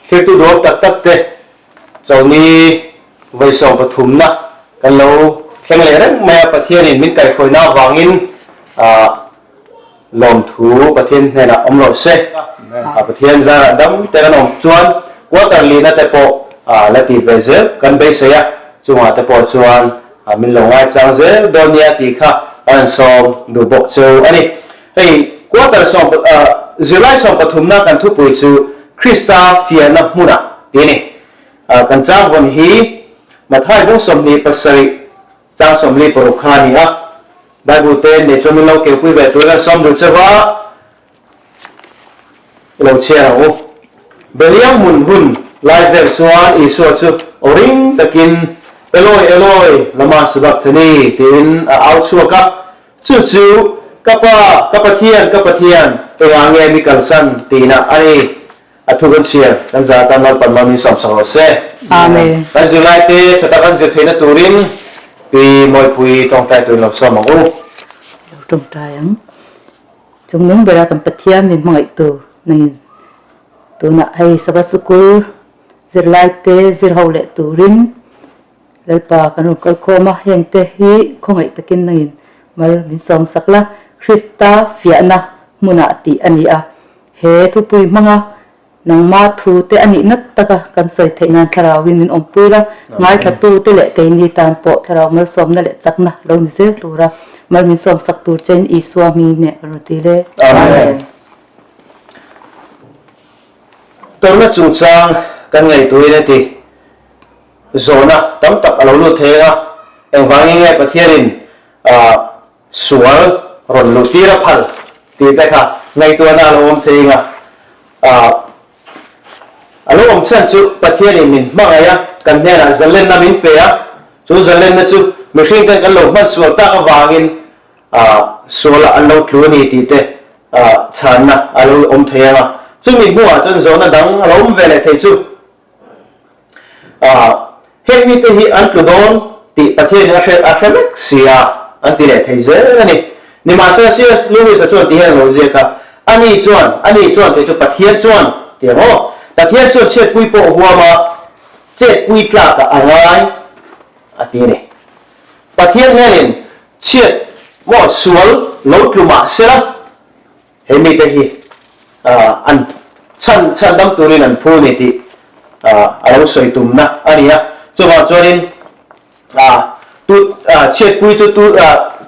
Thlirtu duhawm tak tak te chawlni vawi sawmpathumna kan lo thleng leh reng mai a, Pathianin min kaihhruaina avangin lawmthu Pathian hnenah awm rawh se. Pathian zarah dam te kan awm chuan quarter lina te pawh la tih ve zel kan beisei a, chungah te pawh chuan min lo ngaichang zel dawn nia tih kha kan han sawm duh bawk cheu a ni. Hei quarter sawm zirlai sawmpathumna kan thupui chu Krista fiahna hmunah tih a ni. Kan changvawn hi Mathai bung 27 chang 46 kha a ni a. Bible te nei chuan min lo keupui ve turin an sawm duh che va, i lo chhiar ang u. Beliang hmun hun lai vel chuan Isua chu aw ring takin, Eloi, Eloi, lama sabachthani? tiin a au chhuak a. Chu chu, Ka Pa, ka Pathian, ka Pathian, engah nge mi kalsan? tihna a ni. A thu kan chhiar, kan zah atan Lalpan mal min sawmsak rawh se. Amen. Kan zirlaite tha tak an zir theihna turin Pi Mawipui tawngtai turin lo sawm ang u. Lo tawngtai ang. Chungnung bera kan Pathian min hmangaihtu nangin tunah hei Sabbath Sikul zirlaite zir ho leh turin Lalpa kan rawn kalkhawm a, hengte hi khawngaih takin nangin mal min sawmsak la, Krista fiahna hmunah tih a ni a. He thupui hmanga nangma thu te a nih nat taka kan sawi theih nan thlarauin min awmpui la, ngaithlatute leh keini tan pawh thlarau malsawmna leh chakna lo ni zel tura mal min sawmsak tur chein Isua hming hneh kan rawn ti le. Amen. Tawrhna chungchang kan ngaihtuahin a ti. Zawhna tam tak a lo lut thei a, engvangin nge Pathianin sual rawn luh tir a phal tih te kha ngaihtuahna a lo awm thei eng a. A lo awm chhan chu Pathianin min hmangaih a, kan hnenah zalenna min pe a, chu zalenna chu mihring ten kan lo hman sual tak avangin sualah an lo tlu a ni tih te chhanna a lo awm thei ang a. Chumi hnuah chuan zawhna dang a lo awm ve leh thei chu. Heng mite hi an tlu dawn tih Pathianin a hre a hre vek si a, an ti leh thei zel a ni. Nimahsela CS Lewis-a chuan ti hian a lo ziak a, Ani chuan, ani chuan tih chu Pathian chuan ti ang aw. Pathian chuan chhiatpui pawh huam a, chetpui tlakah a ngai a ti a ni. Pathian hianin chhiat maw sual lo tlu mah sela, He mite hi an chhan chhan dam turin an phu ni tih a lo sawi tumna a ni a. Chuvang chuanin tu chhiatpui chu tu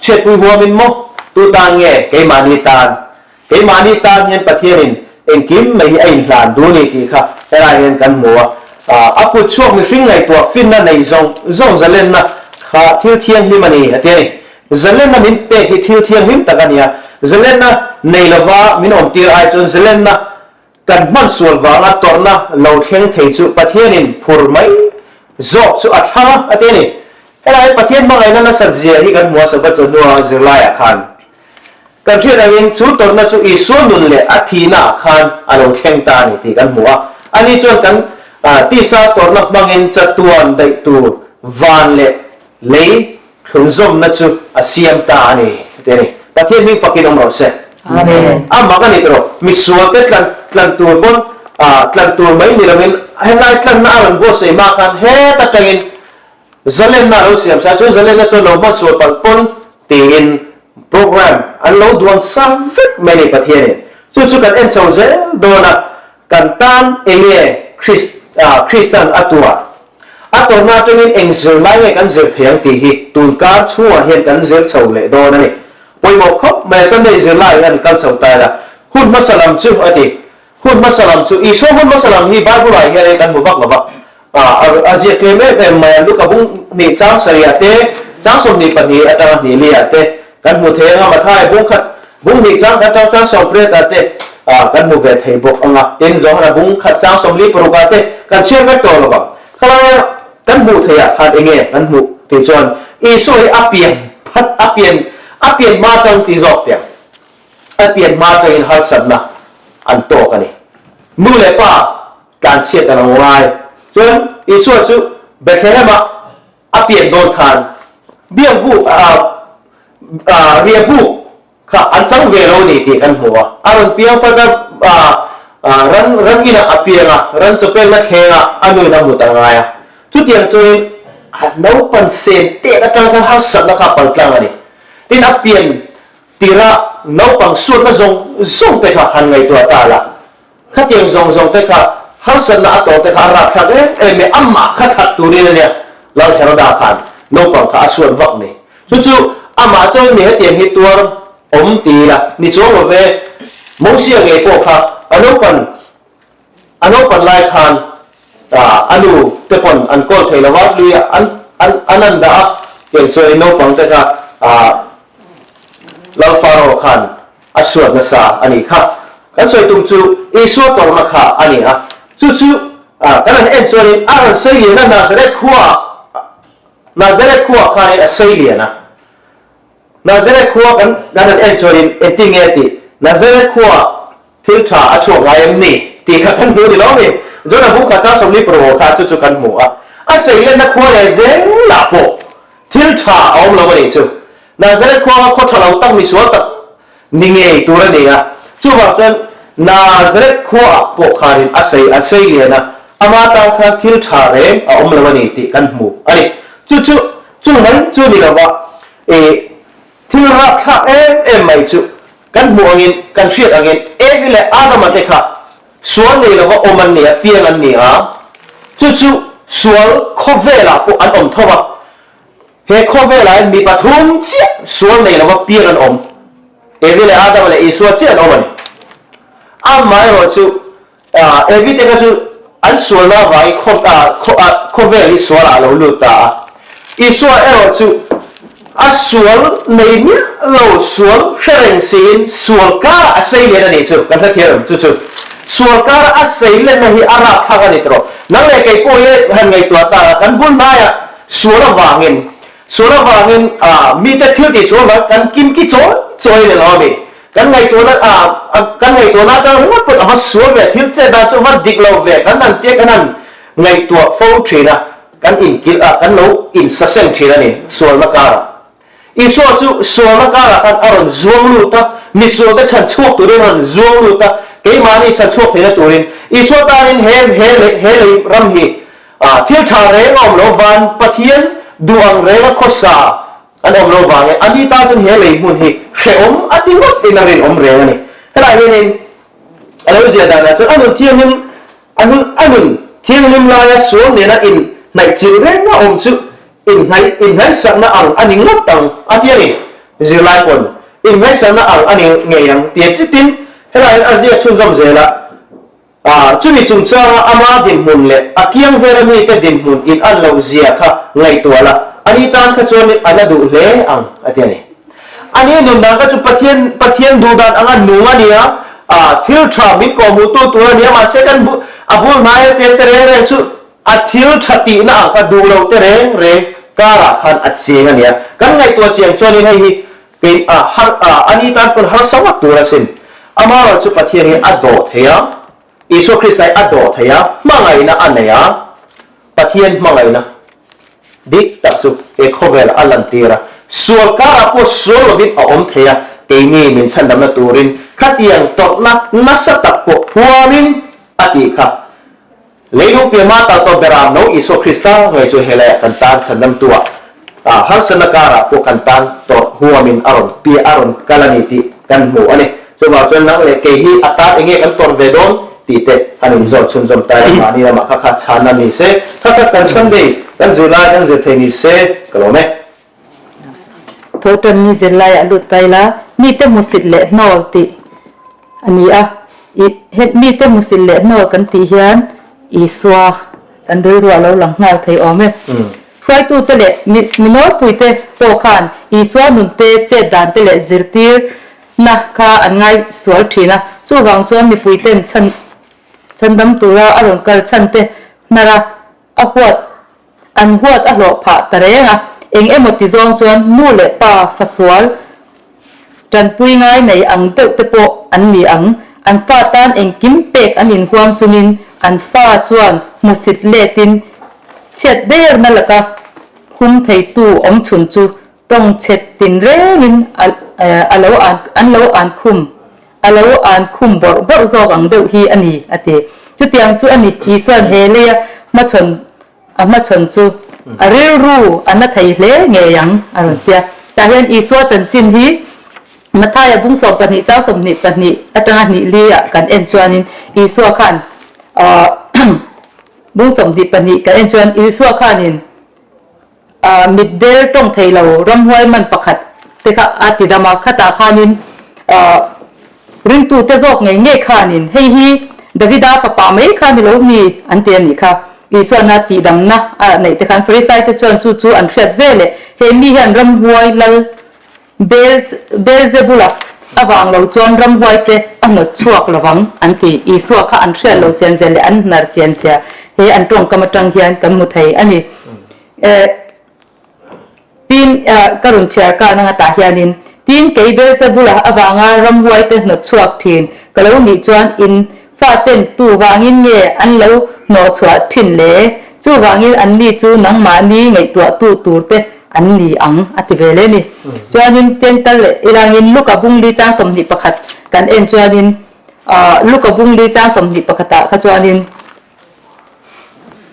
chhiatpui huamin maw tu tan nge keimahni tan keimahni tan hian Pathianin engkim mai hi a inhlan duh ni tih kha helaiah hian kan hmu a. A kut chhuak mihring ngaihtuah finna nei zawng zawng zalenna kha thil thianghlim a ni a ti a ni. Zalenna min pek hi thil thianghlim tak a ni a, zalenna nei lova min awmtir ai chuan zalenna kan hman sual vanga tawrhna lo thleng thei chu Pathianin phur mai zawk chu a thlang a, a ti a ni. Helai hi Pathian hmangaihna nasat zia hi kan hmu a, Sabbath chawhnua zirlaiah khan kan hriat angin chu tawrhna chu Isua nun leh a thihnaah khan a lo thleng ta a ni tih kan hmu a. Ani chuan kan tisa tawrhna hmangin chatuan daih tur van leh Lei thlunzawmna chu a siam ta a ni, ti a ni. Pathian hming fakin awm rawh se. Amen. A mak a ni tawh. Misualte tlan tlan tur pawn tlan tur mai ni lovin helai tlanna a rawn buatsaih hma khan heta tangin zalenna a lo siam sa. Chu zalenna chuan lo hman sual palh pawn tiin program an lo duan sa vek mai a ni Pathianin. Chu chu kan en chho zel dawn a, kan tan enge Kristan a tuah A tawrhna atangin eng zirlai nge kan zir thei ang tih hi tun kar chhungah hian kan zir chho leh dawn a ni. Pawimawh khawp mai a Sunday zirlai hian kal chho ta ila. Hun hmasa lam chu a ti. Hun hmasa lam chu Isua hun hmasa lam hi Bible-ah hian kan hmu vak lo va. A ziak tlem em em mai a, Luka bung hnih chang sarihah te, chang 22 atanga hnih liah te kan hmu thei ang a, Mathai bung khat bung hnih chang khat atang chang sawmriatah te kan hmu ve thei bawk ang a, tin Johana bung khat chang 46ah te kan chhiar vek tawh lo vang. Khalaia kan hmuh theihah khan enge kan hmuh tih chuan Isua hi a pian phat a pian a pian hma atang tih zawk tiang a pian hma atangin harsatna an tawk a ni. Nu leh pa tlanchhiat a lo ngai chuan Isua chu Bethlehem-ah a pian dawn khan biakbuk riahbuk kha an chang ve lo a ni tih kan hmu a. A rawn piang phat a, Ran ran inah a piang a, ran chawpelna thlengah a nuin a mut a ngai a. Chutiang chuanin naupan sen tet atang khan harsatna kha a paltlang a ni. Tin, a pian tirah naupang suatna zawng zawng te kha han ngaihtuah ta la. Khatiang zawng zawng te kha harsatna a tawh te kha a rapthlak em em e, amah kha that turin a nia Lal Heroda khan naupang kha a suat vak ni. Chu chu amah chuan mi hetiang hi tuar awm ti ila ni chuang lo ve. Mosia ngei pawh kha a naupan a naupan lai khan a nu te pawn an kawl thei lo va, lui an an an an dah a, tiang chuanin naupang te kha Lal Pharaoh khan a suat nasa a nih kha. Kan sawi tum chu Isua tawrhna kha a ni a, chu chu kan han en chuanin a rawn sawi lian a, Nazareth khuaah Nazareth khuaah khanin a sawi lian a. Nazareth khua kan kan han en chuanin engtin nge tih Nazareth khuaah thil tha a chhuak ngai em ni tih kha kan hmu ni lo ni. Jonah bu kha chang 40 paruk kha chu chu kan hmu a. A seilenna khua leh zelah pawh thil tha a awm lo a nih chu. Nazareth khua kha khaw tha lo tak misual tak ni ngei tur a ni a. Chuvang chuan Nazareth khuaah pawh khanin a sei a sei lian a, ama tan khan thil tha reng a awm lo a ni tih kan hmu a ni. Chu chu chung mai chu ni lova i thil rapthlak em em mai chu kan hmuh angin kan hriat angin Evi leh Adama te kha sual nei lova awm an ni a, piang an ni a, chu chu sual khawvelah pawh an awm tho a. He khawvelah hian mi pathum chiah sual nei lova piang an awm. Evi leh Adama leh Isua chiah an awm a ni. Amaherawh chu Evi te kha chu an sualna avangin khawvel hi sualah a lo lut ta a. Isua erawh chu a sual nei miah lo, sual hre reng siin sual karah a sei len a nih chu. Kan hrethiam em? Chu chu sual karah a sei lenna hi a rapthlak a ni tawh. Nang leh kei pawh hi han ngaihtuah ta a, kan bul hnaiah Sual avangin, sual avangin ah mite thil tih sual vang kan kim ki chawi chawi leh lo a mi. Kan ngaihtuahna ah kan ngaihtuahna atang ringawt pawh a va sual ve, thil chet dan chu a va dik lo ve kan han tia kan han ngaihtuah fo thin a, kan inkilh a, kan lo insaseng thin a ni sualna karah. Isua chu sualna karah khan a rawn zuang lut a, misualte chhan chhuak turin a rawn zuang lut a, keimahni chhan chhuak theihna turin. Isua tanin he he lei he lei ram hi thil tha reng a awm lo, van Pathian duh ang renga khawsa an awm lo vangin ani tan chuan he lei hmun hi hrehawm a ti ngawt in a rinawm reng a ni. Helai hianin a lo ziah danah chuan a nun thianghlim a nun a nun thianghlim laia sual nena inhnaihchilh reng a awm chu Inhnaih, inhnaihsakna ang a ni ngawt ang a ti a ni. Zirlai pawn inhnaihsakna ang a ni ngei ang tia chitin helaiin a ziak chhunzawm zel a. Ah, chumi chungchanga ama dinhmun leh a kiang vela mite dinhmun in an loh zia kha ngaihtuah la, ani tan kha chuan a la duh hle ang a ti a ni. Ani nun dan kha chu Pathian, Pathian duh dan anga nung a ni a, ah, thil tha min kawhhmuhtu tur a ni a, mahse kan bu, a bul hnaia cheng te reng reng chu A thil tha tihna ang kha duh lo te reng reng karah khan a cheng a nia. Kan ngaihtuah chiang chuanin hei hi kei a har a ani tan pawn harsa ngawt tur asin. Amaherawh chu Pathian hi a dawh thei a, Isua Krista hi a dawh thei a, hmangaihna a nei a, Pathian hmangaihna dik tak chu he khawvelah a lantir a, sual karah pawh sual lovin a awm thei a, keini min chhandamna turin khatiang tawrhna nasa tak pawh huamin a tih kha. Leilung pianma tal tawh berah no Isua Krista ngei chu helaiah kan tan chhandamtuah ah harsatna karah pawh kan tan tawrh huamin a rawn pia a rawn kal a ni tih kan hmu a ni. Chuvang chuan nang leh kei hi a tan enge kan tawrh ve dawn tih te han inzawt chhunzawm ta ila mahni lamah kha kha chhanna ni se, kha kha kan Sunday kan zirlai kan zir thei ni se ka lawm e. Thawhtan ni zirlaiah lut ta ila mite hmusit leh hnawl tih a ni a. I he mite hmusit leh hnawl kan tih hian Isua kan rilru a lo lang nghal thei awm e. Hruaitute leh mi mi nawlpuite pawh khan Isua nunte chet dan te leh zirtirna kha an ngai sual thin a. Chuvang chuan mipuiten chhan chhandam tura a rawn kal chhan te hnar a a huat An huat a hlawh phah ta reng a, eng emaw ti zawng chuan nu leh pa fasual tanpui ngai nei ang deuh te pawh an ni ang. An fa tan engkim pek an inhuam chungin an fa chuan hmusit letin chhiat derna laka hum theitu awmchhun chu tawng chhet tin rengin a lo an lo an khum. a lo an khum bawrh bawrh zawk ang deuh hi a ni, a ti. Chutiang chu a ni, Isua'n he leia hmachhawn a hmachhawn chu a rilru a na thei hle ngei ang, a rawn ti a. Tah hian Isua chanchin hi Mathaia bung 12 chau 22 atanga hnih li-ah kan en chuanin Isua khan bung 22 kan en chuan Isua khanin Mitdel tawng thei lo ramhuai man pakhat te kha a ti dam a, khatah khanin ringtute zawk ngei ngei khanin hei hi Davida fapa mai kha ni lo mi an ti a nih kha. Isuana tihdamna a neih te khan Farisai te chuan chu chu an hriat ve leh he mi hian ramhuai lal Beelzebula avang lo chuan ramhuai te a hnawt chhuak lovang an ti. Isua kha an hriat lo chian zia leh an hnar chian zia he an tawngkam atang hian kan hmu thei a ni. Tin, ka rawn chhiar khan anga tah hianin, Tin, kei Beelzebula avanga ramhuai te hnawt chhuak thin ka lo nih chuan in Faten tu vangin nge an lo hnawhchhuah thin le? Chuvangin anni chu nangmahni ngaihtuahtu turte an ni ang, a ti ve le ni. Chuanin Tental leh Ilangin Luka bungli chang 21 kan en chuanin Luka bungli chang 21 ah kha chuanin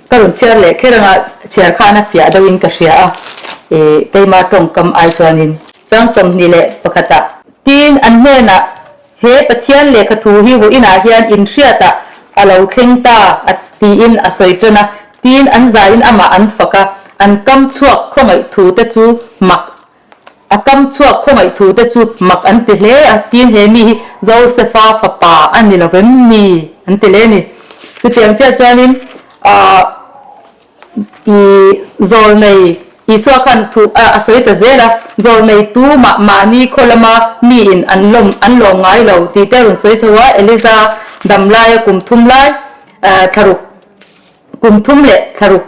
ka rawn chhiar leh kher anga chhiar khan a fiah deuhin ka hria a, keima tawngkam ai chuanin. Chang 21 ah. Tin, an hnenah He Pathian lehkha thu hi vawiinah hian inhriatah a lo thleng ta a tiin a sawi tan a, tiin an zaiin amah an fak a, an kam chhuak khawngaih thu te chu mak a kam chhuak khawngaih thu te chu mak an ti hle a, tiin he mi hi Josefa fapa a ni lo vem ni an ti hle a ni. Chutiang chiah chuanin ah. I zawlnei Isua khan thu a sawi ta zel a, zawlnei tu mah mahni khaw lama miin an lawm an lawm ngai lo tih te a rawn sawi chho a, Eliza dam laia kum thum lai thlaruk kum thum leh thlaruk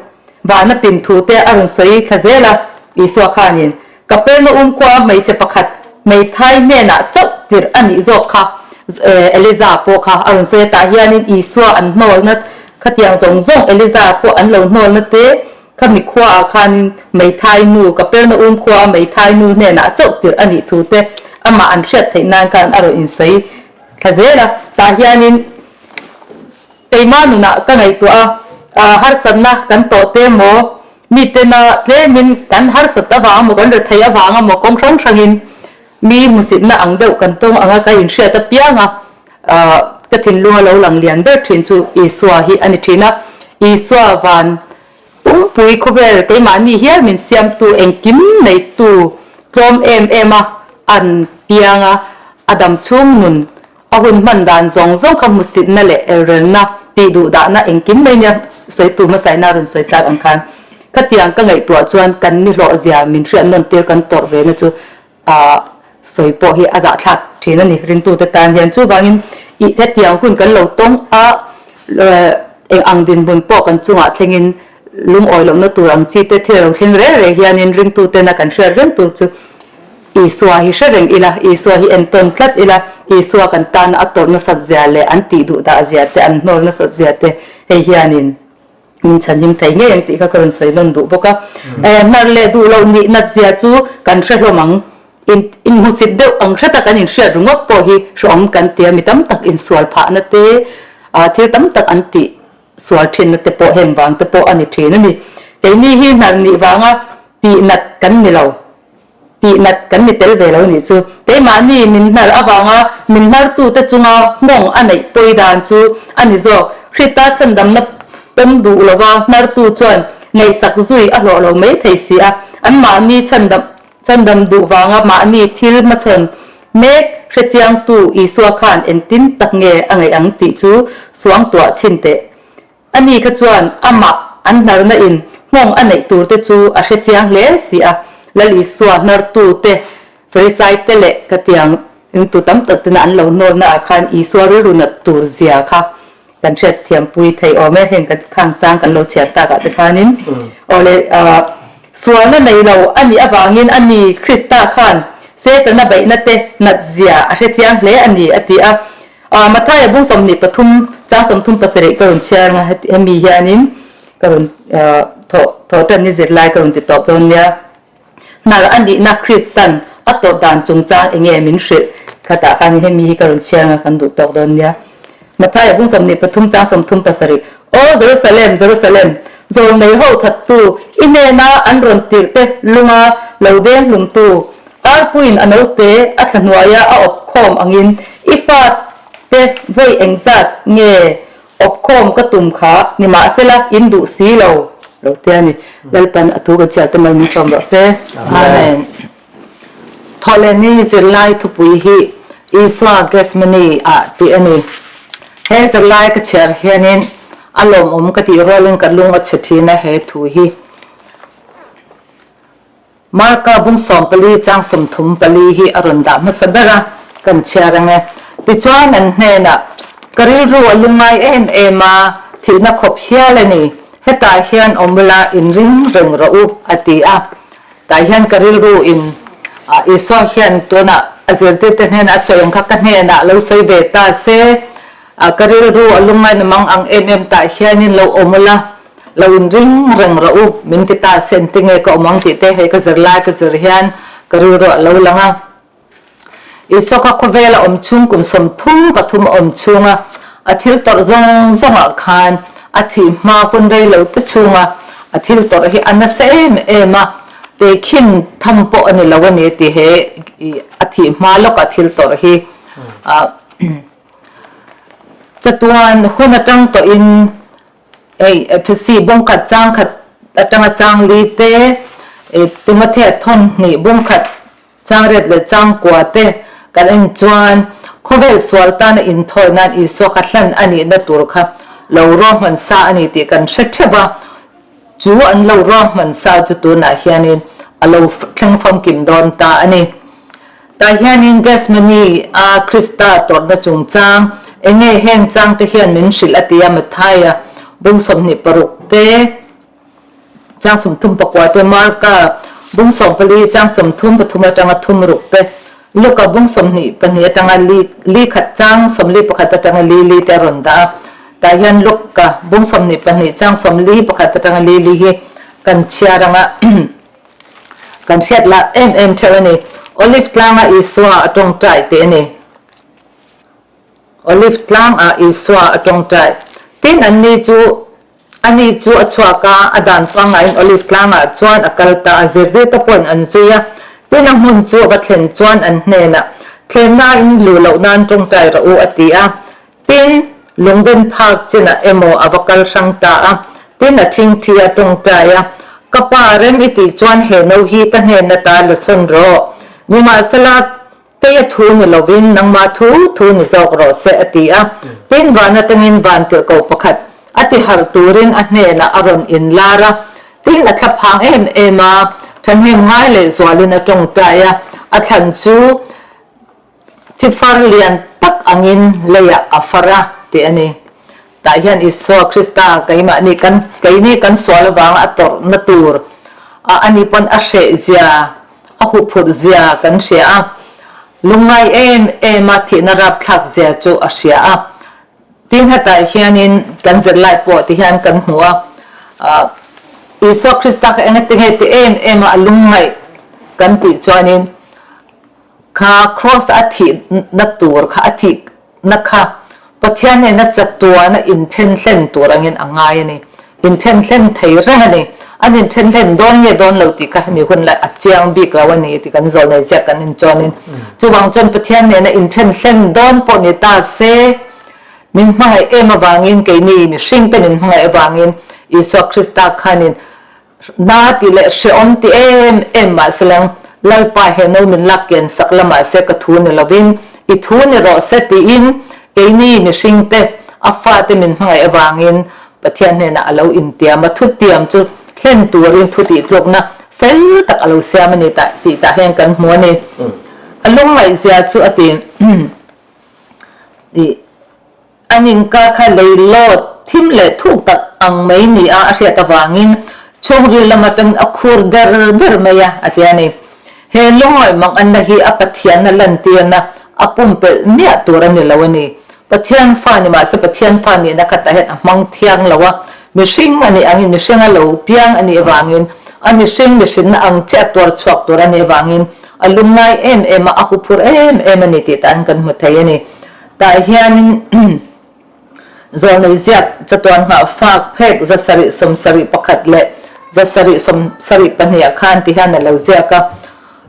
vana pin thu te a rawn sawi thla zel a, Isua khanin Kapernaum khua hmeichhe pakhat hmeithai hnenah chauh tirh a nih zawk kha Eliza pawh kha a rawn sawi a, tah hianin Isua an hnawlna khatiang zawng zawng Eliza pawh an lo hnawlna te kha mi khuaah khanin hmeithai nu Kapernaum khua hmeithai nu hnenah chauh tirh a nih thu te amah an hriat theih nan khan a rawn insawi thla zel a, tah hianin Keimah nunah ka ngaihtuah a, harsatna kan tawh te maw, mitena tlemin kan harsat avang emaw kan rethei avang emaw kawng hrang hrangin mi hmusitna ang deuh kan tawng anga ka inhriat apiang a, ka thinlunga lo lang lian ber thin chu Isua hi a ni thin a. Isua van pumpui khawvel keimahni hial min siamtu engkim neitu tlawm em em a an piang a, a damchhung nun A hun hman dan zawng zawng kha hmusitna leh elrelna, tih duh dahna engkim mai nia sawitu hmasaina a rawn sawi tlak ang khan khatiang ka ngaihtuah chuan kan ni hlawh zia min hriat nawn tir kan tawrh ve na chu ah sawi pawh hi a zahthlak thin a ni ringtute tan hian. Chuvangin ih hetiang hun kan lo tawng a eng ang dinhmun pawh kan chungah thlengin lungawi lohna tur ang chi te thil a lo thleng reng reng hianin ringtutena kan hriat reng tur chu Isua hi hre reng ila, Isua hi entawn tlat ila, Isua kan tana a tawrh nasat zia leh an tih duh dah zia te, an hnawl nasat zia te hei hianin min chhanhim thei ngei ang tih kha ka rawn sawi nawn duh bawk a. Hnar leh duh loh nih nat zia chu kan hre hlawm ang. In inhmusit deuh ang hreta kan inhriat ringawt pawh hi hrehawm kan ti a, mi tam tak insual phahna te, thil tam tak an tih sual thinna te pawh heng vang te pawh a ni thin a ni. Keini hi hnar nih vanga tih nat kan ni lo. Tih nat kan ni tel ve lo nih chu. Keimahni min hnar avanga min hnartute chunga nghawng a neih pawi dan chu a ni zawk. Hrita chhandamna pawm duh lova hnartu chuan ngaihsak zui a hlawh lo mai thei si a. Anmahni chhandam chhandam duh vanga mahni thil hmachhawn mek hrechiangtu Isua khan engtin tak nge a ngaih ang tih chu suangtuah chhin teh. Ani kha chuan amah an hnarna in nghawng a neih tur te chu a hre chiang hle si a, Lal Isua hnartu te, Farisai te leh ka tiang ringtu tam tak tena an lo hnawlna ah khan Isua rilru nat tur zia kha kan hriat thiam pui thei awm e, heng kan khang chang kan lo chhiar tak ah te khanin awle sualna nei lo a nih avangin ani Krista khan Setana beihna te nat zia a hre chiang hle a ni a ti a. Mathaia bung 23 chang 37 ka rawn chhiar ang a, hemi hianin ka rawn thawh thawh tan ni zirlai ka rawn ti tawp dawn nia. Hnar a nihna Kristan. A tawrh dan chungchang eng nge min hrilh? Khatah khan hemi hi ka rawn chhiar anga kan duh tawk dawn nia. Mathaia bung 23 chang 37, Aw Jerusalem, Jerusalem, zawlnei ho thattu, i hnena an rawn tirh te lunga lo deng hlumtu, arpuiin a note a thla hnuaia a awp khawm angin i fate vawi engzat nge Awpkhawm ka tum kha nimahsela in duh si lo lo te a ni. Lalpan a thu kan chhiar te mai min sawm rawh se. Amen. Thawhlehni zirlai thupui hi Isua Gethsemane ah tih a ni. He zirlai ka chhiar hianin a lawmawm ka tih rualin ka lung a chhe thin a he thu hi. Marka bung 14 chang 34 hi a rawn dah hmasa ber a, kan chhiar ang e. Tichuan an hnenah, Ka rilru a lungngai em em a, thihna khawp hial a ni, hetah hian awm ula inring reng rawh u, a ti a. Tah hian ka rilru in Isua hian tunah a zirtirte hnenah a sawi ang kha ka hnenah lo sawi ve ta se, ka rilru a lungngai na mang ang em em tah hianin lo awm ula, Lo inring reng rawh u, min ti ta se engti nge ka awm ang tih te hei ka zir lai ka zir hian ka rilru a lo lang a. Isua kha khawvel a awm chhung kum 33 a awm chhunga a thil tawrh zawng zawngah khan a thih hma hun rei lo te chhunga a thil tawrh hi a nasa em em a, tehkhin tham pawh a ni lo a ni tih he a thih hma lawka thil tawrh hi chatuan hun atang tawhin Hei Ephesi bawngkhat chang khat atanga chang li te, Timothea thawmhnih bawngkhat chang riat leh chang kua te kan en chuan khawvel sual tana inthawi nan Isua kha hlan a nihna tur kha lo ruahman sa a ni tih kan hre theuh a, chu an lo ruahman sa chu tunah hianin a lo thleng famkim dawn ta a ni. Tah hianin Gethsemane a Krista tawrhna chungchang eng nge heng changte hian min hrilh a ti a, Mathaia bung 26 te, chang 34 te, Marka bung 14 chang 33 atanga thum ruk te, Luka bung 22 atanga li li khat chang 41 atanga li li te a rawn dah a. Tah hian Luka bung 22 chang 41 atanga li li hi kan chhiar anga. Kan hriat lah em em theuh a ni. Olive tlanga Isua a tawngtai tih a ni. Olive tlangah Isua a tawngtai. Tin, anni chu ani chu a chhuak a, a dan pangaiin Olive tlangah chuan a kal ta a, zirtirte pawhin an zui a. Tin, a hmun chu a va thlen chuan an hnenah, Thlemnain luh loh nan tawngtai rawh u, a ti a. Tin, lungden phak chinah emaw a va kal hrang ta a, tin a thingthi a tawngtai a, Ka pa, rem i tih chuan he no hi ka hnen ata la sawn rawh. Nimahsela, kei a thu ni lovin nangmah thu thu ni zawk rawh se, a ti a. Tin, van atangin van tirhkoh pakhat a ti harh turin a hnenah a rawn inlar a. Tin, a thlaphang em em a, thahnem ngai leh zualin a tawngtai a, a thlan chu Thi far lian tak angin leiah a far a tih a ni. Tah hian Isua Krista keimahni kan keini kan sual avanga a tawrhna tur a ani pawn a hreh zia, a huphurh zia kan hria a. Lungngai em em a thihna rapthlak zia chu a hria a. Tin hetah hianin kan zirlai pawh ti hian kan hmu a, Isua Krista kha engatinge ti em em a a lungngaih kan tih chuanin, Kha Kraws a thih na tur kha a thih na kha Pathian nena chatuana inthen hlen tur angin a ngai a ni. Inthen hlen thei reng a ni. An inthen hlen dawn nge dawn lo tih kha hemi hun lai a chiang bik lo a ni tih kan zawlnei ziak kan inchuanin. Chuvang chuan Pathian nena inthen hlen dawn pawh ni ta se, min hmangaih em avangin keini mihringte min hmangaih avangin Isua Krista khanin Na tih leh hrehawm ti em em mahselang Lalpa he no min lak kian sak la mahse ka thu ni lovin i thu ni rawh se tiin keini mihringte a fate min hmangaih avangin Pathian hnenah a lo intiam a, thutiam chu hlen turin thu tihtlukna fel tak a lo siam a ni tah tih tah hian kan hmu a ni. A lungngaihzia chu a ti i. An inkar kha leilawt thim leh thuk tak ang mai nia a hriat avangin chhungril lam atangin a khur der der mai a, a ti a ni. He lungngaih manganna hi a Pathianna lantirna a pumpelh miah tur a ni lo a ni. Pathian fa ni mahse Pathian fa nihna khatah hian a hmang thiang lo a, mihring a nih angin mihringa lo piang a nih avangin a mihring mihrinna ang chiah tuar chhuak tur a nih avangin. A lungngai em em a, a huphur em em a ni tih tan kan hmu thei a ni. Tah hianin Zawlnei ziak chatuan nghah fak phek 771 leh 772 ah khan ti hian a lo ziak a.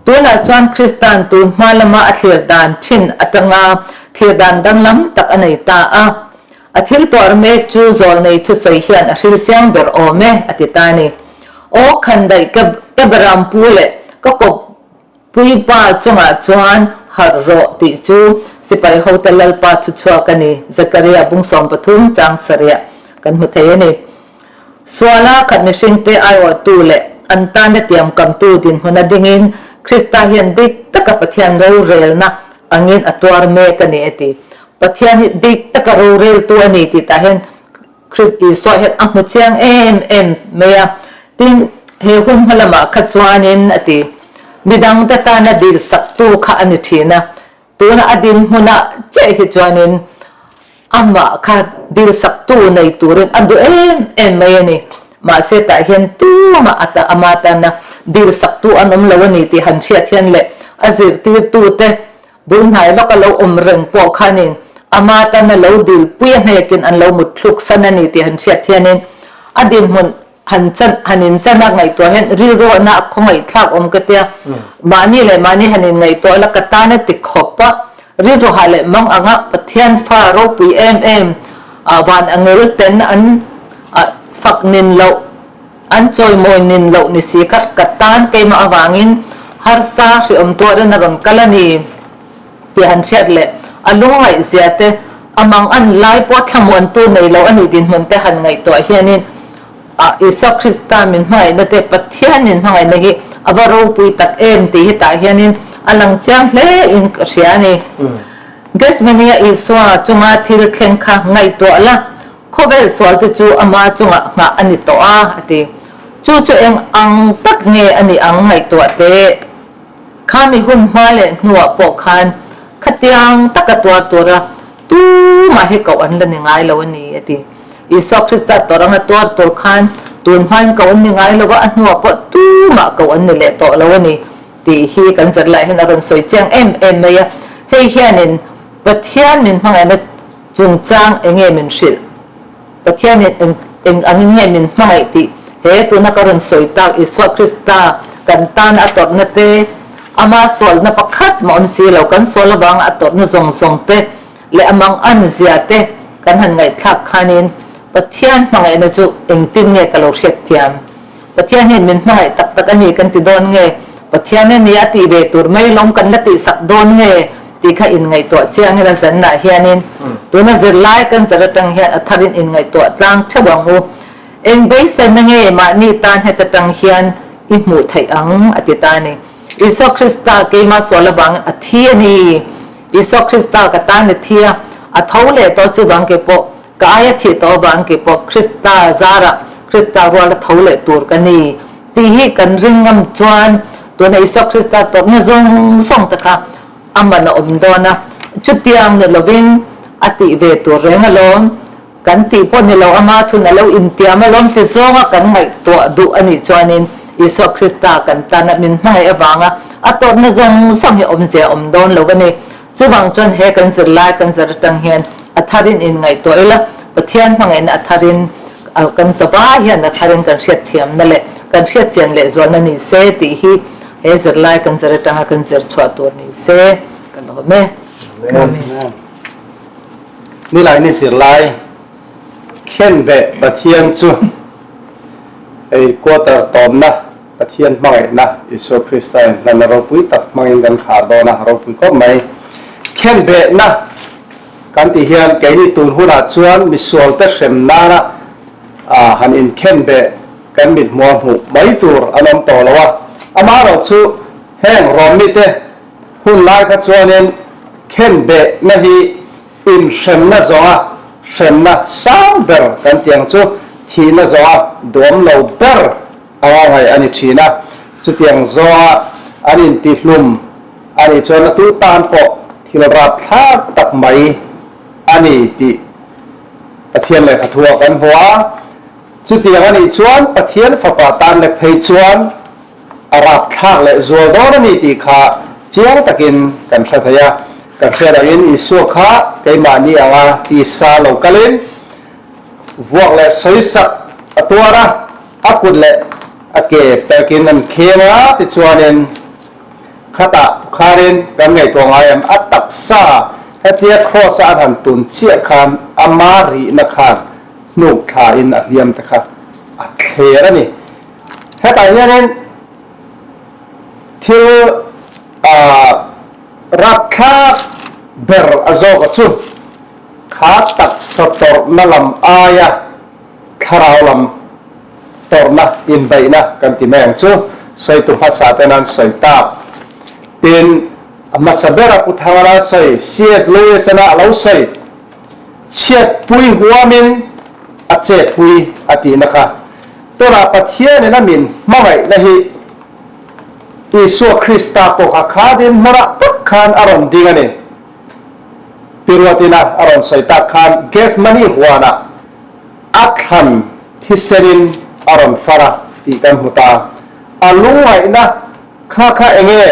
Tunah chuan Krista'n tun hma lama a thlir dan thin atanga thlir dan danglam tak a nei ta a. A thil tuar mek chu zawlnei thusawi hian a hril chiang ber awm e, a ti ta a ni. Aw khandaih ka ka berampu leh ka kawp Puipa chungah chuan harh rawh tih chu sipai hote Lalpa thuchhuak a ni, Zakaria bung 13 chang sarih kan hmu thei a ni. Suala khat mihringte aiawhtu leh an tana tiamkamtu dinhmuna dingin Krista hian dik taka Pathian rorelna angin a tuar mek a ni a ti. Pathian hi dik taka roreltu a ni tih tah hian Krist Isua hian a hmu chiang em em mai a. Tin, he hun hma lamah kha chuanin a ti, Midangte tana dil saktu kha a ni thin a, tuna a dinhmunah chiah hi chuanin amah kha dil saktu nei turin a duh em em mai a ni. Mahse tah hian tumah a ta ama tana dil saktu an awm lo a ni tih han hriat hian leh a zirtirtute Bul hnai lawk a lo awm reng pawh khanin ama tan a lo dil pui a hnekin an lo mut thluk san a ni tih han hriat hianin a dinhmun han chan han in chan a ngaihtuah hian rilruahna a khawngaihthlak awm ka tia. Mahni leh mahni han in ngaihtuah la ka tan a ti khawp a, rilruha leh mang anga Pathian fa ropui em em van angel ten an fak nin loh An chawimawi nin loh ni si kha ka tan keimah avangin harsa hriawm tuarin a rawn kal a ni tih han hriat leh a lungngaihzia te, a mang an lai pawh thlamuantu nei lo a nih dinhmun te han ngaihtuah hianin Isua Krista min hmangaihna te, Pathian min hmangaihna hi a va ropui tak em tih hi tah hianin a lang chiang hle in ka hria a ni. Gethsemane-a Isua chunga thil thleng kha ngaihtuah la, Khawvel sualte chu ama chungah nghah a ni tawh a, a ti. Chu chu eng ang tak nge a nih ang ngaihtuah teh. Khami hun hma leh hnuah pawh khan khatiang taka tuar tura tumah hi koh an la ni ngai lo a ni, a ti. Isua Krista tawrh anga tuar tur khan tun hmain koh an ni ngai lo a, a hnuah pawh tumah koh an ni leh tawh lo a ni, tih hi kan zirlai hian a rawn sawi chiang em em mai a. Hei hianin Pathian min hmangaihna Chungchang eng nge min hrilh? Pathianin eng eng angin nge min hmangaih tih he tuna ka rawn sawi tak Isua Krista kan tana a tawrhna te, ama sualna pakhat mah awm si lo, kan sual avanga a tawrhna zawng zawng te leh a mangan zia te kan han ngaihthlak khanin Pathian hmangaihna chu engtin nge ka lo hriatthiam? Pathian hian min hmangaih tak tak a ni kan ti dawn nge? Pathian a ni a tih ve tur mai lawm kan la tihsak dawn nge? tih kha inngaihtuah chiang ila zannah hianin tuna zirlai kan zir atang hian a tharin inngaihtuah tlang theuh ang u. Eng beiseina nge mahni tan heta tang hian i hmuh theih ang? a ti ta a ni. Isua Krista keimah sual avangin a thi a ni. Isua Krista ka tan a thi a, a tho leh tawh chuvang ke pawh Ka aia thih tawh avang kei pawh Krista zarah Krista ruala tho leh tur ka ni tih hi kan ring ngam chuan tuna Isua Krista tawrhna zawng zawng te kha a man a awm dawn a, chutiang ni lovin a tih ve tur reng alawm, kan tih pawh ni lo ama thun a lo intiam alawm ti zawnga kan ngaihtuah duh a nih chuanin Isua Krista kan tana min hmangaih avanga a tawrhna zawng zawng hi awmzia a awm dawn lo a ni. Chuvang chuan he kan zirlai kan zir atang hian a tharin inngaihtuah ila, Pathian hmangaihna a tharin kan zavai hian a tharin kan hriatthiamna leh kan hriatchian lehzualna ni se tih hi he zirlai kan zir atanga kan zir chhuah tur ni se ka lawm e. Amen. Nilaini zirlai khenbeh Pathian chu hei quarter tawmna Pathian hmangaihna Isua Krista in hlanna ropui tak hmangin kan khar dawn a, ropui khawp mai. Khenbehna kan tih hian keini tun hunah chuan misualte hrem nana han inkhenbeh kan mithmuha hmuh mai tur an awm tawh lo a. Amaherawh chu heng Rom-mite hun lai kha chuanin khenbehna hi inhremna zawnga hremna sang ber kan tih ang chu thihna zawnga duam lo ber A ngaih a ni thin a, chutiang zawnga an intihlum a nih chuan a tu tan pawh thil rapthlak tak mai a ni tih Pathian lehkha thuah kan hmu a. Chutiang a nih chuan Pathian Fapa tan lek phei chuan. A rapthlak leh zual dawn a ni tih kha chiang takin kan hre thei a. Kan hriat angin Isua kha keimahni anga tisa lo kalin vuak leh sawisak a tuar a, a kut leh a ke perkin an kheng a, tichuanin khatah khanin kan ngaihtuah ngai em, a taksa hetia kraws-a an han tun chiah khan ama rihna khan hnuk thlain a hliam te kha a thler a ni. Hetah hianin thil rapthlak ber a zawk a chu kha taksa tawrhna lam aia thlarau lam tawrhna inbeihna kan ti mai ang chu sawitu hmasa ten an sawi tak. Tin, a hmasa bera Pu Thangana sawi, CS Lewis-ana a lo sawi chhiatpui huamin a chetpui a tihna kha. Tunah Pathianin a min hmangaihna hi Isua Krista pawh kha kha dinhmunah tak khan a rawn ding a ni. Pi Ruatina a rawn sawi tak khan Gethsemane huanah a thlan thisenin a rawn far a tih kan hmu ta. A lungngaihna kha kha enge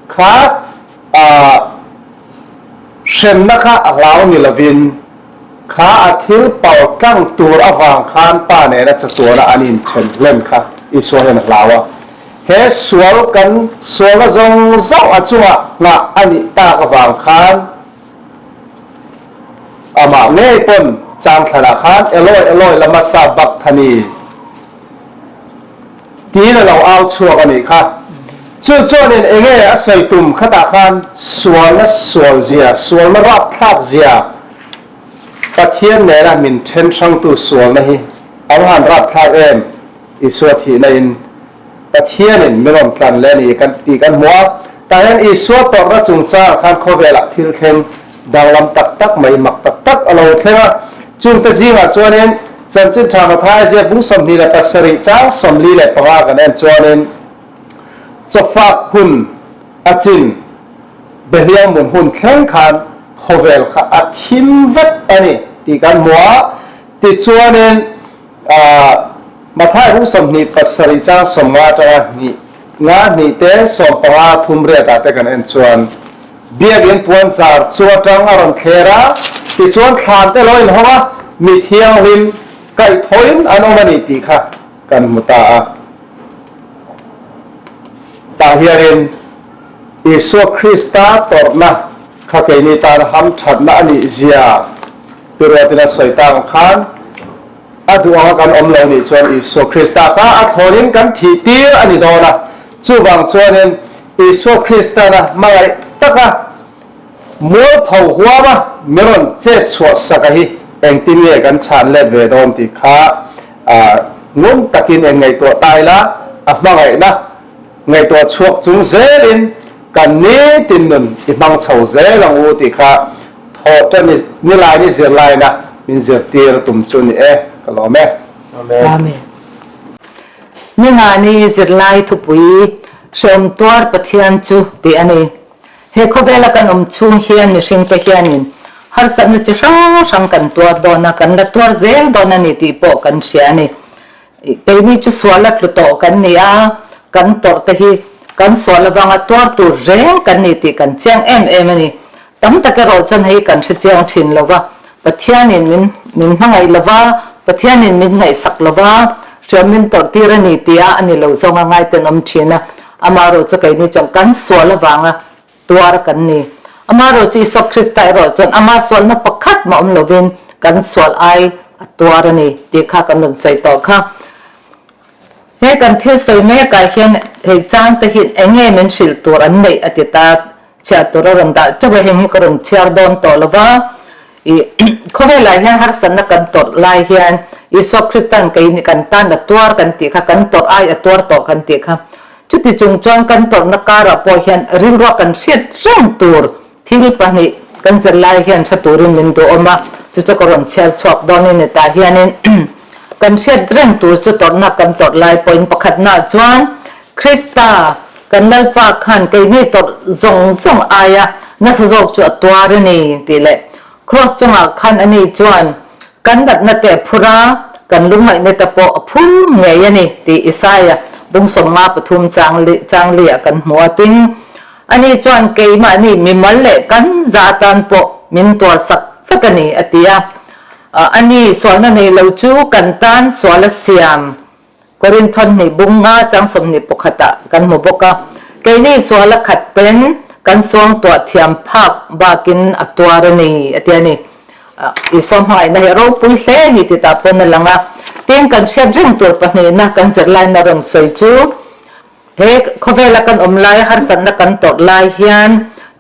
kha a hremna kha a hlau ni lovin Kha a thil pal tlang tur avang khan pa nena chatuana an inthen hlen kha Isua hian a hlau a. He sual kan sualna zawng zawng a chungah nghah a nih tak avang khan amah ngei pawn chang thlanah khan Eloi Eloi lama sabakthani Tiin a lo au chhuak a nih kha. Chu chuanin enge a sawi tum khatah khan sualna sual zia, sualna rapthlak zia, Pathian nena min then hrangtu sualna hi a va han rapthlak em? Isua thihna in Pathianin min rawn tlan leh a ni kan tih kan hmu a. Tah hian Isua tawrhna chungchangah khan khawvelah thil thleng danglam tak tak mai, mak tak tak a lo thleng a. Chungte zingah chuanin Chanchin Tha Mathaia ziak bung 27 chang 45 kan en chuanin chawfak hun a chin behliang mun hun thleng khan khawvel kha a thim vek a ni tih kan hmu a. Tichuanin Mathaia bung 27 chang 50 atanga hnih nga hnih te 15 thum riatah te kan en chuan Biakinn puanzar chu atang a rawn thler a, tichuan thlan te lo inhawng a, mi thianghlim kaihthawhin an awm a ni tih kha kan hmu ta a. Tah hianin Isua Krista tawrhna kha keini tan hamthatna a nih zia pi ruatin a sawi tak ang khan a duh anga kan awm lo nih chuan Isua Krista kha a thlawnin kan thih tir a ni dawn a, chuvang chuanin Isua Kristana hmangaih taka mualpho huama mi rawn chet chhuah saka hi engtin nge kan chhan let ve dawn tih kha ngun takin en ngaihtuah ta ila, a hmangaihna ngaihtuah chhuak chung zelin kan nitin nun i hmang chho zel ang u tih kha thawhṭan nilaini zirlaina min zirtir tum chu ni e, ka lawm e. Amen. Amen. Ningani zirlai thupui Hreawm tuar Pathian chu tih a ni. He khawvela kan awm chhung hian mihringte hianin harsatna chi hrang hrang kan tuar dawn a, kan la tuar zel dawn a ni tih pawh kan hria a ni. Keini chu suala tlu tawh kan ni a, kan tawrhte hi kan sual avanga tuar tur reng kan ni tih kan chiang em em a ni. Tam tak erawh chuan hei kan hre chiang thin lo va, Pathianin min min hmangaih lo va, Pathianin min ngaihsak lo va, hriam min tawrh tir a ni tia a ni lo zawnga ngaiten awm thin a, amaherawh chu keini chuan kan sual avanga tuar kan ni. Amaherawh chu Isua Krista erawh chuan ama sualna pakhat mah awm lovin kan sual ai a tuar a ni tih kha kan rawn sawi tawh kha. He kan thil sawi mekah hian hei changte hi eng nge min hrilh tur an neih a ti ta. Chhiar tur a rawn dah teuh a, heng hi ka rawn chhiar dawn tawh lo va. Ih khawvelah hian harsatna kan tawrh lai hian Isua Kristan keini kan tan a tuar kan tih kha, kan tawrh ai a tuar tawh kan tih kha. Chuti chung chuan kan tawrhna karah pawh hian rilruah kan hriat reng tur thil pahnih kan zir lai hian hre turin min duhawm a, chu chu ka rawn chhiar chhuak dawn a ni. Tah hianin kan hriat reng tur chu tawrhna kan tawrh lai pawhin pakhatnaah chuan Krista, kan Lalpa khan keini tawrh zawng zawng aia nasa zawk chu a tuar a ni tih leh Kraws chungah khan ani chuan kan natna te a phur a, kan lungngaihna te pawh a phur ngei a ni tih Isaia. Bung 53 chang li chang li ah kan hmu a. Tin, ani chuan keimahni mimal leh kan za atan pawh min tuarsak vek a ni, a ti a. Ani sualna nei lo chu kan tan sual a siam. Korinthon hnih bung nga chang 21 ah kan hmu bawk a. Keini sual a khat ten kan suangtuah thiam phak bakin a tuar a ni, a ti a ni. Isua hmangaihna hi a ropui hle a ni tih tah pawn a lang a. Tin, kan hriat reng tur pahnihna kan zirlaina rawn sawi chu, he khawvela kan awm laia harsatna kan tawrh lai hian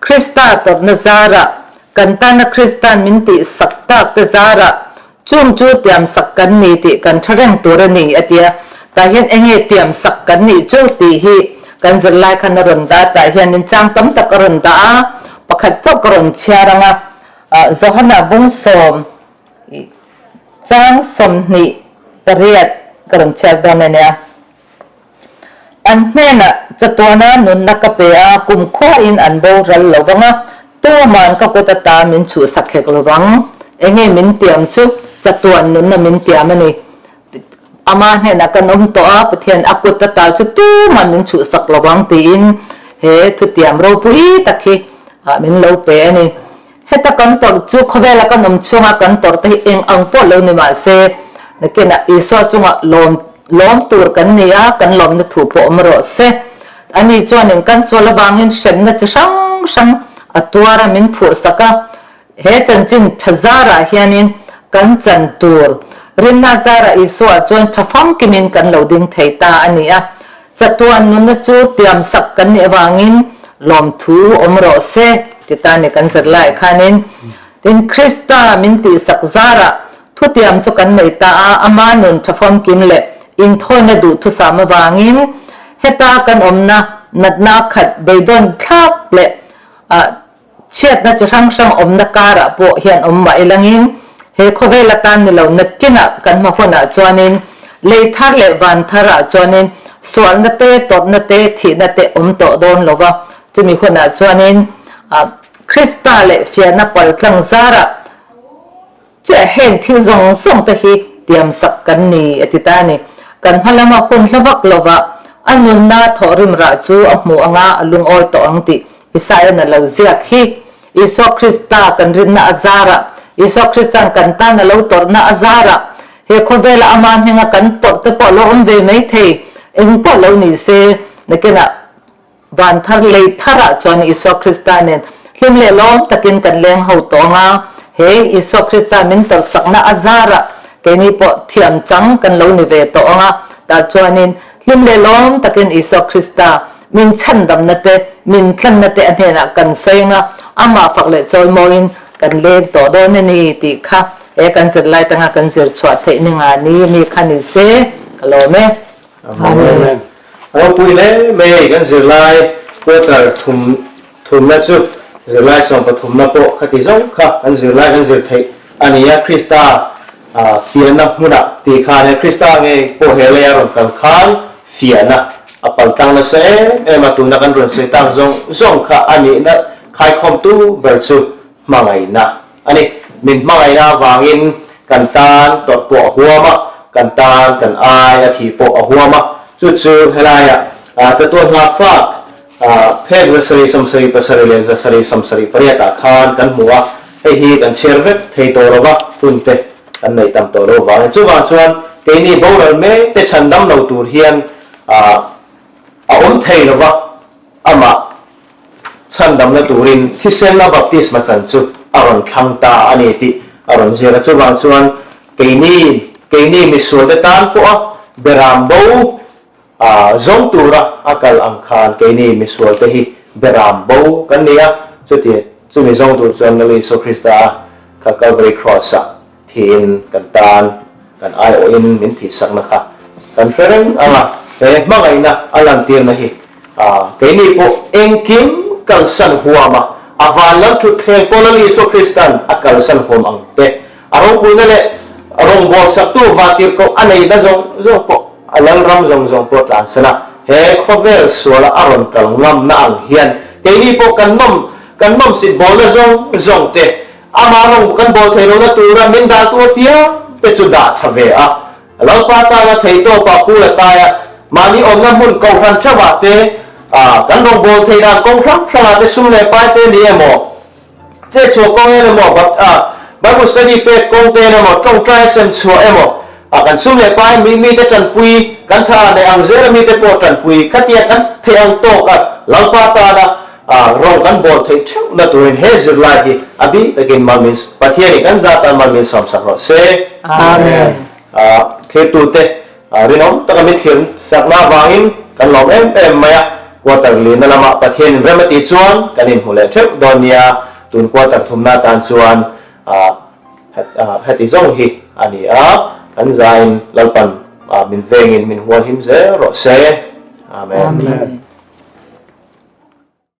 Krista tawrhna zarah, kan tana Krista'n min tihsak tak te zarah chung chu tiamsak kan ni tih kan tha reng tur a ni, a ti a. Tah hian eng nge tiamsak kan nih chu tih hi kan zirlai khan a rawn dah a, tah hianin chang tam tak a rawn dah a, pakhat chauh ka rawn chhiar ang a. Johana bung sawm chang 28 ka rawn chhiar dawn a nia. An hnenah chatuana nunna ka pe a, kumkhuain an boral lo vang a, tuman ka kut ata min chhuhsak hek lo vang. Enge min tiam chu chatuan nunna min tiam a ni. Ama hnenah kan awm tawh a, Pathian a kut ata chu tuman min chhuhsak lo vang tiin he thutiam ropui tak hi min lo pe a ni. Heta kan tawrh chu khawvela kan awm chhunga kan tawrh te hi eng ang pawh lo ni mah se, nakinah Isua chunga lawm lawm tur kan ni a, kan lawmna thu pawh awm rawh se. Ani chuanin kan sual avangin hremna chi hrang hrang a tuar a, min phurhsak a. He chanchin tha zarah hianin kan chan tur rinna zarah Isua chuan tha famkimin kan lo ding thei ta a ni a. Chatuan nunna chu tiamsak kan nih avangin lawmthu awm rawh se ti ta ni kan zir lai khanin. Tin, Krista min tihsak zarah thutiam chu kan nei ta a, ama nun tha famkim leh inthawina duhthusam avangin heta kan awmna natna a khat beidawn thlak leh Chhiatna chi hrang hrang awmna karah pawh hian awm mah ilangin he khawvel atan ni lo nakinah kan hma hunah chuanin lei thar leh van tharah chuanin sualna te, tawpna te, thihna te awm tawh dawn lo va. Chumi hunah chuanin Krista leh fiahna paltlang zarah Chiah heng thil zawng zawng te hi tiamsak kan ni a ti ta a ni. Kan hma lama hun hla vak lova a nunna thawhrim rah chu a hmu anga a lungawi tawh ang tih Isaiah-in a lo ziak hi. Isua Krista kan rinna a zarah, Isua Krista'n kan tan a lo tawrhna a zarah, he khawvela ama hminga kan tawrh te pawh a lo awm ve mai thei, eng pawh lo ni se, nakinah Van thar lei tharah chuan Isua Krista nen hlim leh lawm takin kan leng ho tawh ang a, he Isua Krista min tawrhsakna a zarah keini pawh thiam chang kan lo ni ve tawh ang a, tah chuanin hlim leh lawm takin Isua Krista min chhandamna te, min tlanna te a hnenah kan sawi ang a, amah fak leh chawimawiin kan leng tawh dawn a ni tih kha he kan zirlai tanga kan zir chhuah theih ni nga ni mi kha ni se ka lawm e. Amen. Ropui hle mai hei kan zirlai quarter thum thumna chu zirlai sawm pathumna pawh khati zawng kha kan zirlai kan zir theih a ni a, Krista fiahna hmunah tih khan he Krista nge pawh he leia rawn kal khan fiahna a paltlang nasa em em a, tuna kan rawn sawi tak zawng zawng kha a nihna khaikhawmtu ber chu hmangaihna A ni, min hmangaihna avangin kan tan tawrh pawh a huam a, kan tan kan ai a thih pawh a huam a. Chu chu helaiah chatuan hla fak phek 777 leh 778 ah khan kan hmu a, hei hi kan chhiar vek thei tawh lo va, hun te kan nei tam tawh lo vangin. Chuvang chuan keini boral mek te chhandam lo tur hian a awm thei lo va, amah Chhandamna turin thisen a baptisma chan chu a rawn thlang ta a ni tih a rawn ziak a. Chuvang chuan keini, keini misualte tan pawha beram bo zawng tura a kal ang khan keini misualte hi beram bo kan ni a. Chuti, chumi zawng tur chuan Lal Isua Krista kha Calvary Cross-ah thiin kan tan, kan aiawhin min thihsakna kha kan hre reng ang a, he hmangaihna a lantirna hi keini pawh engkim kalsan huam a, a van lam thutthleng pawh Lal Isua Kristan a kalsan huam ang te, a ropuina leh rawngbawlsaktu vantirhkoh a neihna zawng zawng pawh a Lalram zawng zawng pawh tlansan a, he khawvel suala a rawn kal ngamna ang hian keini pawh kan nawm kan nawmsit bawlna zawng zawng te Amah rawng kan bawl thei lohna tura min dantu apiang te chu dah tha ve a. Lalpa tana theihtawpa Pu la taia Mahni awmna hmun kohhran theuhah te, kan rawngbâwl theih dan kawng hrang hrangah te sum leh pai te ni emaw, Che chhuah kawng en emaw, Bible study pek kawng te en emaw, tawngtai sem chhuah emaw, kan sum leh pai mi mite tanpui, kan tha neih ang zela mite pawh tanpui, khatia kan theih ang tawka Lalpa tana rawng kan bawl theih theuhna turin he zirlai hi a bik takin Malmin Pathianin kan zat tan Malmin sawmsak rawh se. Amen. Thirtute Rinawm taka min thlir sakna avangin kan lawm em em mai a, quarter lina lamah Pathianin rem a tih chuan kan inhmu leh theuh dawn nia, tun quarter thumna atan chuan heti zawng hi a ni a, kan zain Lalpan min vengin min hualhim zel rawh se. Amen. Amen.